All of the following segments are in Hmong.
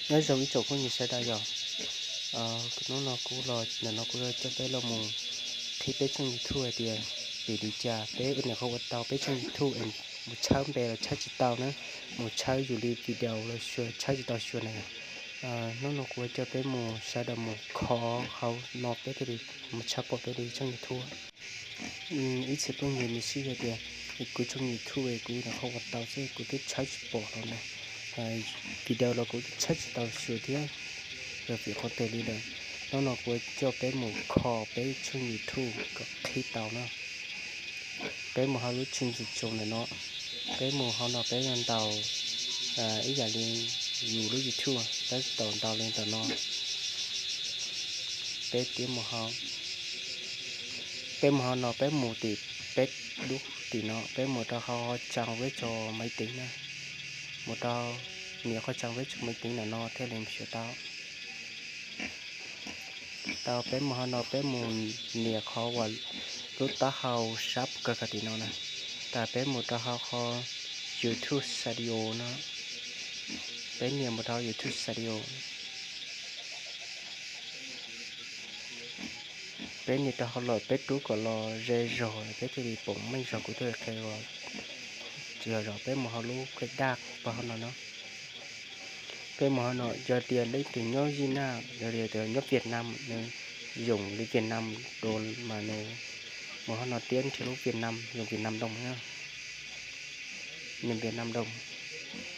Nyob zoo ib tsoom phooj ywg sawv daws yom. Hnub no kuv los ntawm no kuv coj peb los mus qhib peb tshooj YouTube hais tias vim li cas peb ua niam qhov ua tau peb tshooj YouTube es mus tshawb npe los tshawb tsis tau na, mus tshawb yus li video los tshawb tsis tau xyuas na. Hnub no kuv coj peb mus sawv daws mus kho hauv no peb thiaj li mus tshawb pom peb li tshooj YouTube. Ib txhia phooj ywg nws sib hais tias kuv tshooj YouTube kuv niam qhov ua tau xwb kuv twb tshawb tsis pom los na, video los kuv twb tshawb tsis tau xyuas thiab, yog vim qhov twg li lawm. Hnub no kuv coj peb mus kho peb tshooj YouTube kom qhib tau na. Peb mus hauv lub tshooj YouTube ntawm no, peb mus hauv no peb yuav ntaus ib yam li yus lub YouTube, peb tau ntaus li ntawm no. Peb tias mus hauv, peb mus hauv no peb mus tim, peb lub tim no peb mus rau hauv qhov trang web tso maiv tiv na, mus rau nias qhov trang web tso maiv tiv ntawm no thiaj li xyuas tau. Tau peb mus hauv no peb mus nias qhov uas lub taub hau sab kawg kawg tim no na, tas peb mus rau hauv qhov YouTube Studio no, peb nias mus rau YouTube Studio. Peb nias rau hauv lawm peb rub kom los ze zog peb thiaj li pom meej zog kuv thiaj li qhia os. Tsis yog zog peb mus hauv lub qhib daj pab hauv no no. Peb mus hauv no yog tias leej twg nyob Việt Nam, yog tias nyob Việt Nam nws dùng li Việt Nam đồ mas nws mus hauv no tias nrhiav lub Việt Nam, dùng Việt Nam đồng na. Nws Việt Nam đồng,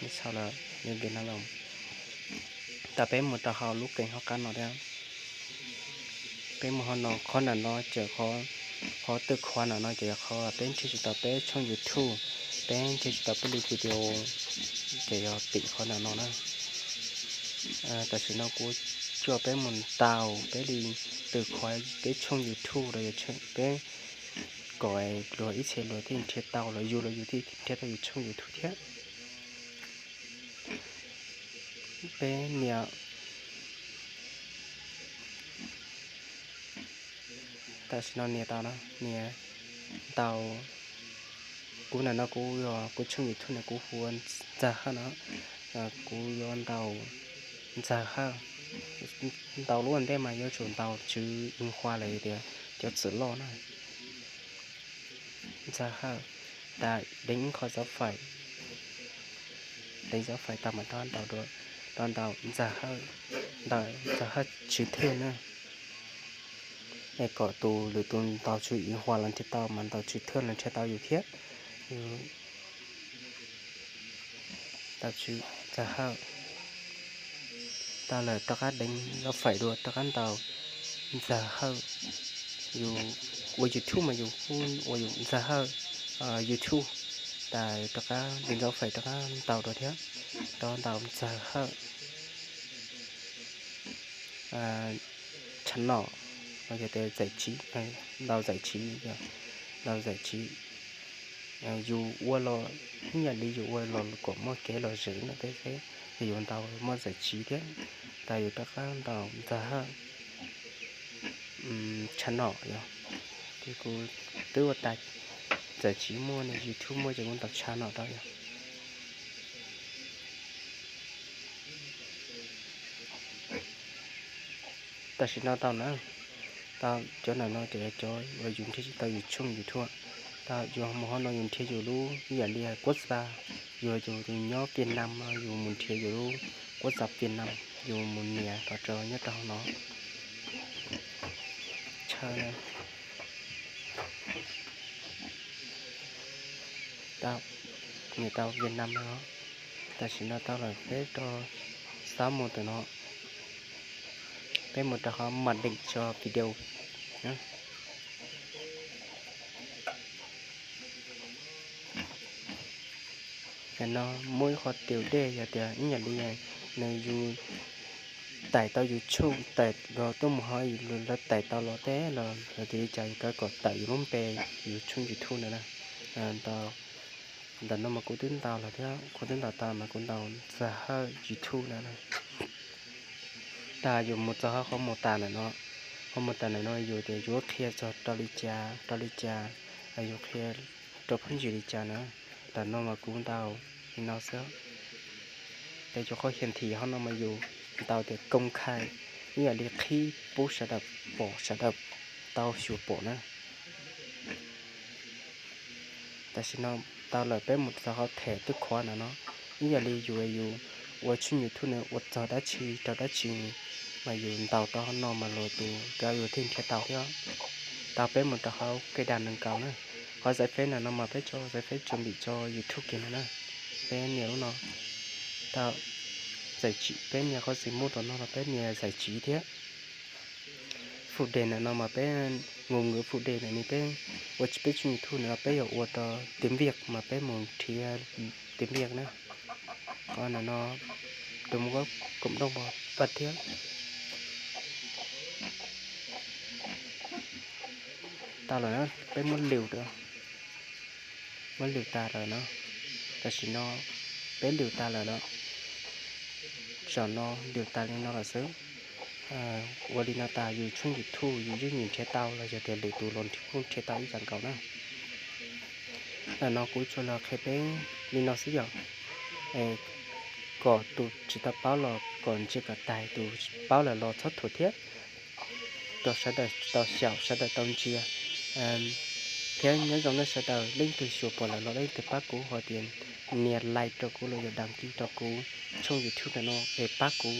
nws sau là nws Việt Nam đồng. Tas peb mus rau hauv lub keeb hauv qab no thiab. Peb mus hauv no, qhov ntawm no ces qhov twg qhov ntawm no ces yog qhov peb nrhiav tsis tau peb tshooj YouTube, peb nrhiav tsis tau peb li video, ces yog tim qhov ntawm no na. Tam sim no kuv coj peb mus ntaus peb li twg qhov peb tshooj YouTube los yog peb kom luag ib txhia luag thiaj nrhiav tau los yus los yus thiaj nrhiav tau yus tshooj YouTube thiab. Peb nias, tam sim no nias tau no, nias ntaus. Kuv ntawm no kuv yog kuv tshooj YouTube no kuv hu ua Ntxawg Hawj no, kuv yuav ntaus Ntxawg Hawj. Ntaus lub ua ntej mas yuav tsum ntaus tswv English lawm tias cov txwm loj na. Ntxawg Hawj, tas deev qhov zov fais, deev zov fais tas mas rov ntaus, rov ntaus Ntxawg Hawj, ntaus Ntxawg Hawj tswv thwj na. Es kom tus lwm tus ntaus tswv English los nrhiav tau mas ntaus tswv thwj los nrhiav tau yus thiab. Ntaus tswv Ntxawg Hawj. Tau lawm rov qab deev zov fais dua rov qab ntaus Ntxawg Hawj. Yus ua YouTube mas yus kuj ua yus Ntxawg Hawj YouTube, tas rov qab deev zov fais rov qab ntaus dua thiab, rov ntaus Ntxawg Hawj channel, los yog tias zais tsiv, ntaus zais tsiv, ntaus zais tsiv. Yus ua los ib yam li yus ua los kom muaj kev lom zem no thiab, yog yus ntaus muaj zais tsiv thiab, tas yus rov qab ntaus Ntxawg Hawj channel yog. Ces kuv twb ua tas, zais tsiv muaj ne, YouTube muaj ces kuv ntaus channel rau yog. Tam sim no tau na, tau cov ntawm no ces yog cov uas yus nrhiav tsis tau yus tshooj YouTube. Tau yus mus hauv no yus nrhiav yus lub ib yam li hais kuab txav, yus yus nyob Việt Nam no yus mus nrhiav yus lub kuab txav Việt Nam, yus mus nias rau nyob rau hauv no. Tshawb na. Tau, nias tau Việt Nam no. Tam sim no tau lawm peb rov xav mus ntawm no, peb mus rau qhov màn hình cho video. Tam no muaj ib qho tias dej yog tias ib yam li nws yus tais tau yus tshooj tais los tuaj mus hauv lawv tais tau los teb los yog tias li cas yus kav kom tawm yus lub npe yus tshooj YouTube ntawd na. Ntawm no mas kuv twb ntaus los thiab, kuv twb ntaus tau mas kuv ntaus Ntxawg Hawj YouTube na. Tas yus mus txog qhov mus tas ntawm no, qhov mus tas ntawm no yus tias yus qhia txog rau li cas rau li cas, yus qhia rau phooj ywg li cas na. Ntawm no mas kuv ntaus li no xwb. Ces yus qhov hiển thị hov no mas yus ntaus tias công khai, ib yam li qhib pub sawv daws pom, sawv daws tau xyuas pom na. Tam sim no tau lawm, peb mus rau hauv them twb khuav na no. Ib yam li yus, yus ua tshooj YouTube no ua txog dab tsi rau dab tsi mas yus ntaus rau hauv no mas luag tus, yus thiaj nrhiav tau thiab. Tau, peb mus rau hauv cài đặt nền tảng na. Qhov giải pháp na no mas peb tso giải pháp chuẩn bị cho YouTube kiag no na. Peb nias lub no. Tau, giải trí, peb nias qhov xim muv rau no los peb nias giải trí thiab. Chủ đề na no mas peb, ngôn ngữ chủ đề na no peb ua tsis, peb tshooj YouTube na no peb yuav ua rau tiếng Việt mas peb mus nrhiav tiếng Việt na. Qhov na no, Trung Quốc cộng đồng pab thiab. Tau lawm na, peb muab liu, muab liu tas lawm no. Tam sim no peb liu tas lawm no. Zaum no liu tas li no lawm xwb. Ua li no tas yus tshooj YouTube yus yeej nrhiav tau los yog tias lwm tus los nrhiav kuj nrhiav tau ib yam nkaus na. Ntawm no kuv tsuas los qhia peb li no xwb yom. Kom tus tsis tau paub los kom ntsia kom tag, tus paub lawm los txhob thuam thiab. Kom sawv daws tau xyaum, sawv daws tau ntsia. Thiab nyob zoo nej sawv daws, leej twg xyuas pom lawm los leej twg pab kuv hais tias nias like rau kuv los yog đăng ký rau kuv tshooj YouTube no es pab kuv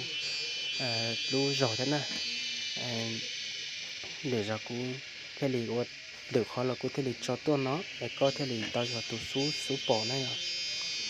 lub zog thiab na. Lwm zaus kuv thiaj li ua, lwm qhov los kuv thiaj li tso tuaj no es koj thiaj li tau yog tus xub xub pom na yom.